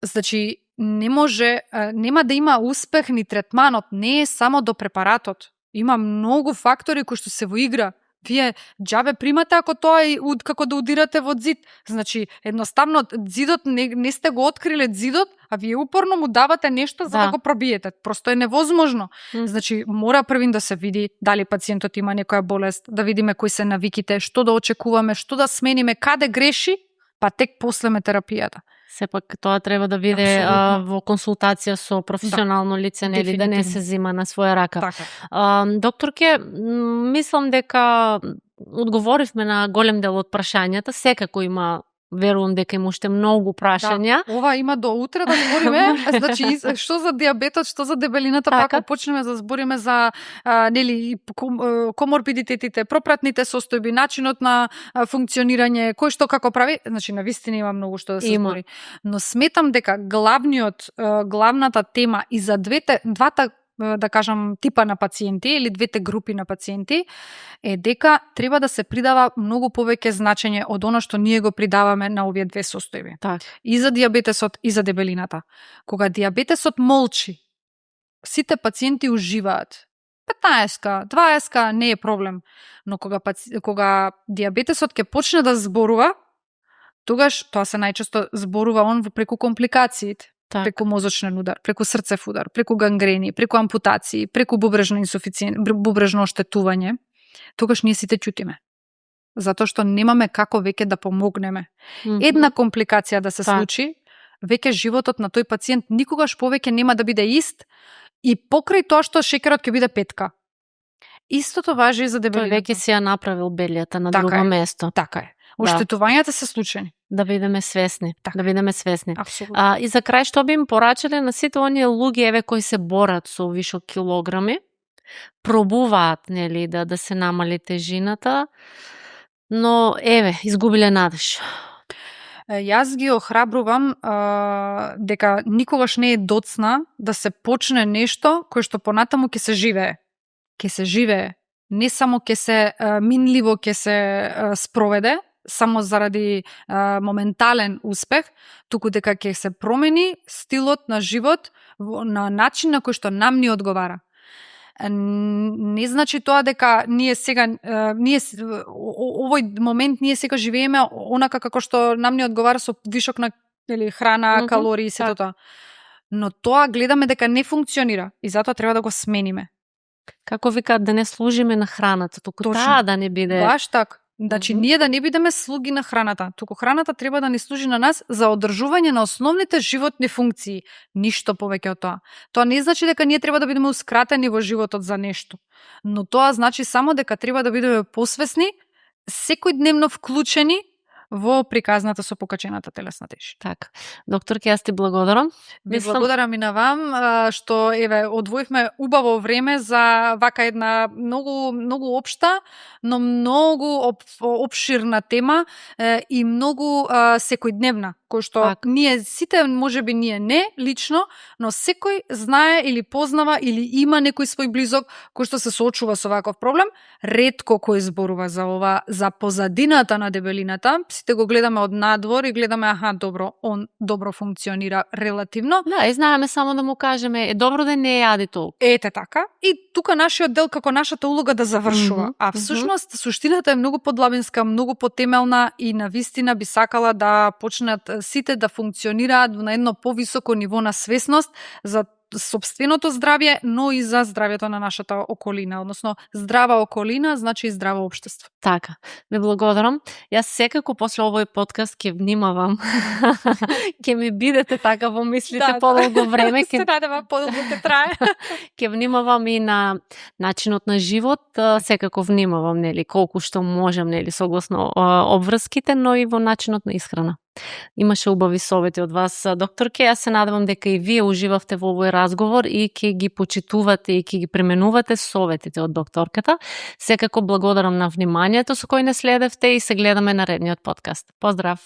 Значи, нема да има успех ни третманот, не е само до препаратот. Има многу фактори кои што се во игра. Вие џабе примате ако тоа е како да удирате во зид. Значи, едноставно зидот не сте го откриле зидот, а вие упорно му давате нешто за да го пробиете. Просто е невозможно. Значи, мора првин да се види дали пациентот има некоја болест, да видиме кои се навиките, што да очекуваме, што да смениме, каде греши, па тек послеме терапијата. Сепак тоа треба да биде во консултација со професионално лице, нели, да не се зима на своја рака. Докторке, мислам дека одговоривме на голем дел од прашањата. Секако има, верувам дека има уште многу прашања. Ова има до утре да збориме. Значи, што за диабетот, што за дебелината, така почнеме да збориме за нели коморбидитетите, пропратните состојби, начинот на функционирање, кој што како прави. Значи, навистина има многу што да се збори. Но сметам дека главната тема и за двата да кажам типа на пациенти или двете групи на пациенти е дека треба да се придава многу повеќе значење од оно што ние го придаваме на овие две состојби. И за диабетесот и за дебелината. Кога диабетесот молчи, сите пациенти уживаат. 15-ка, 20-ка не е проблем, но кога диабетесот ќе почне да зборува, тогаш тоа се најчесто зборува он преку компликациите. Така. Преку мозочен удар, преку срцев удар, преку гангрени, преку ампутации, преку бубрежна бубрежно оштетување, тогаш ние сите ќутиме. Затоа што немаме како веќе да помогнеме. Една компликација да се случи, веќе животот на тој пациент никогаш повеќе нема да биде ист и покрај тоа што шекерот ќе биде 5. Истото важи и за дебелината. Тој веќе си ја направил белијата на Така друго е. место. Така е. Оштетувањата се случени. Да бидеме свесни. Така. Да бидеме свесни. Апсолутно. И за крај што би им порачале на сите оние луѓе еве кои се борат со вишок килограми, пробуваат нели да се намали тежината, но еве изгубиле надеж. Јас ги охрабрувам дека никогаш не е доцна да се почне нешто кое што понатаму ќе се живее. Ќе се живее. Не само ќе се минливо ќе се спроведе, само заради моментален успех, туку дека ќе се промени стилот на живот на начин на кој што нам ни одговара. Не значи тоа дека ние сега овој момент ние сега живееме онака како што нам ни одговара со вишок на храна, калории и сето тоа. Но тоа гледаме дека не функционира и затоа треба да го смениме. Како викаат да не служиме на храната, туку таа да не биде. Баш така. Значи, ние да не бидеме слуги на храната, туку храната треба да ни служи на нас за одржување на основните животни функции. Ништо повеќе од тоа. Тоа не значи дека ние треба да бидемеускратени во животот за нешто, но тоа значи само дека треба да бидеме посвесни, секојдневно вклучени во приказната со покачената телесна тежина. Така. Докторке, јас ти благодарам. Ви благодарам и на вам што еве одвоивме убаво време за вака една многу општа, но многу опширна тема и многу секојдневна, кој што ние сите, можеби ние не лично, но секој знае или познава или има некој свој близок кој што се соочува со ваков проблем. Ретко кој зборува за ова, за позадината на дебелината. Сите го гледаме од надвор и гледаме, добро, он добро функционира релативно. Да, и знаеме само да му кажеме, добро да не јади толку. Ете така. И тука нашиот дел како нашата улога да завршува. А всушност суштината е многу подлабинска, многу потемелна и навистина би сакала да почнат сите да функционираат на едно повисоко ниво на свесност за сопственото здравје, но и за здравјето на нашата околина, односно здрава околина значи и здраво општество. Така, ви благодарам. Јас секако после овој подкаст ќе внимавам. Ќе ми бидете така во мислите подолго време. Се надевам подолго ќе трае. Ќе внимавам и на начинот на живот, секако внимавам, нели, колку што можам, нели, согласно обврските, но и во начинот на исхрана. Имаше убави совети од вас, докторке. Јас се надевам дека и вие уживавте во овој разговор и ќе ги почитувате и ќе ги применувате советите од докторката. Секако благодарам на вниманието со кој не следевте и се гледаме наредниот подкаст. Поздрав!